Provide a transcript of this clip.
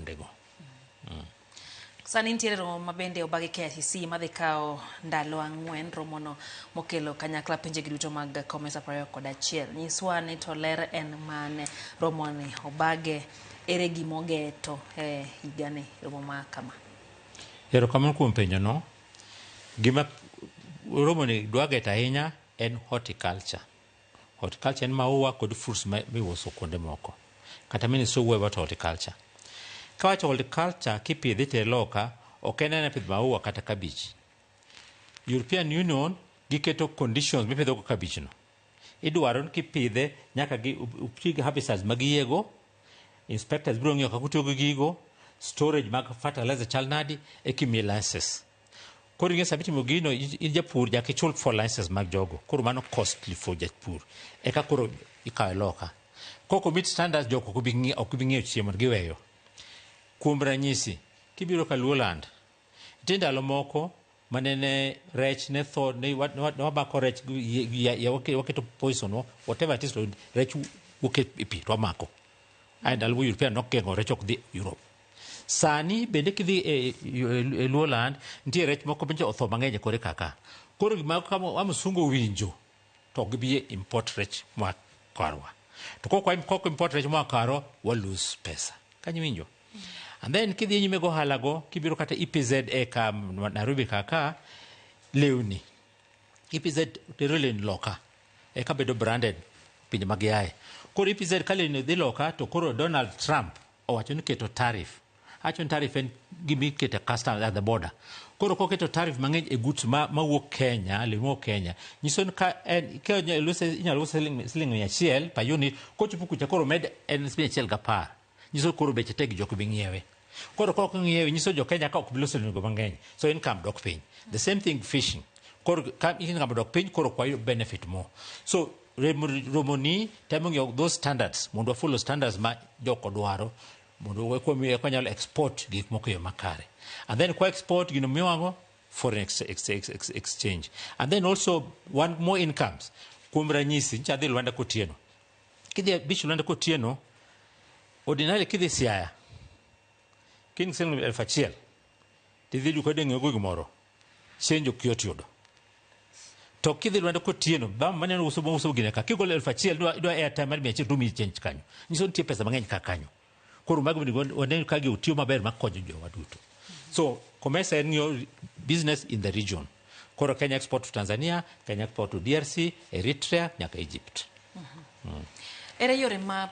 kuondego. Sani nitiere romo ma bende obagi KICC madhi kawo ndalo 4, romono mokelo kanyakla pinjegi duto mag COMESA 21. Nyiswa ni to ler en mane romoni obage, ere gimogeto e higani romo ma kama? Erokamano kuom penjo no. Gima romoni dwa geto ahinya en horticulture. Horticulture en maua kod fruits miuso kuonde moko. Kata ministry wuoyo about horticulture. Kawacho horticulture kipidhe itere loka, ok en ena pidh maua kata cabbage. European Union giketo conditions mipidho go cabbage no. Idwaro ni kipidhe nyaka gi uti gi herbicides ma giyiego, inspectors biro ng'iyo kaka utiyo gi gigo, storage mag fertilizer chal nadi, eka imiyi license. Koro ing'e sama itimo gino, in japur nyaka ichul for license mag jogo. Koro mano costly for japur. Eka koro ikawe loka. Kok meet standards, jogo ok bi ng'iewo chiemo, giweyo. Kuom ranyisi, kibiro ka Luoland, nitie ndalo moko manene rech ne tho, ne wamako rech, waketo poison, whatever it is, rech wuok e pi to wamako. Ae ndalo European nogeng'o rech ok dhi Europe. Sani bende kidhi e Luoland, nitie rech moko bende otho mang'eny e kore kaka. Koro gima kama msungu owinjo to ok gibi import rech moa karwa. To kok import rech moa karwa, wa lose pesa. Kanyo iwinjo? And then kidhi nyime go ohala go, kibiro kata EPZ e ka Nairobi kaka lewni. EPZ tero lewni loka eka bedo branded pinje mag yaye. Koro EPZ ka lewni dhi loka to koro Donald Trump owacho ni keto tariff. Awacho ni tariff en gima iketo custom at the border. Koro koketo tariff mang'eny e goods mawuok Kenya, lewni mawuok Kenya, nyiso ni ka en ka inyalo use siling 100 per unit, kochopo kucha koro med en 110. Nyiso koro beche tek, jok bi ng'iewe. Koro kok ng'iewe nyiso jo Kenya ka ok bi loso lewni go mang'eny. So income dok piny. The same thing fishing. Koro ka income dok piny, koro ok wayud benefit more. So romoni temo ng'iyo those standards mondo wa follow standards ma joko dwaro mondo eka wanyalo export gik moko e yo makare. And then kwa export gino miwang'o foreign exchange. And then also one more incomes. Kuom ranyisi, nyocha adhi Luanda Kotieno. Kidhi e beach Luanda Kotieno, ordinarily kidhi Siaya, kin siling 1000, tidhi duka dhi ng'iewo gimoro, change ok yot yudo. To kidhi Luanda Kotieno, bang' maneno uso gine ka, kigolo 1000, idwa airtime mar 100 to miyi change kanyo. Nyiso nitie pesa mang'eny ka kanyo. Koro mago onego wane ka gi otiyo maber makonyo jowa duto. So COMESA en ng'iyo business in the region. Koro Kenya export to Tanzania, Kenya export to DRC, Eritrea, nyaka Egypt. Ere yore ma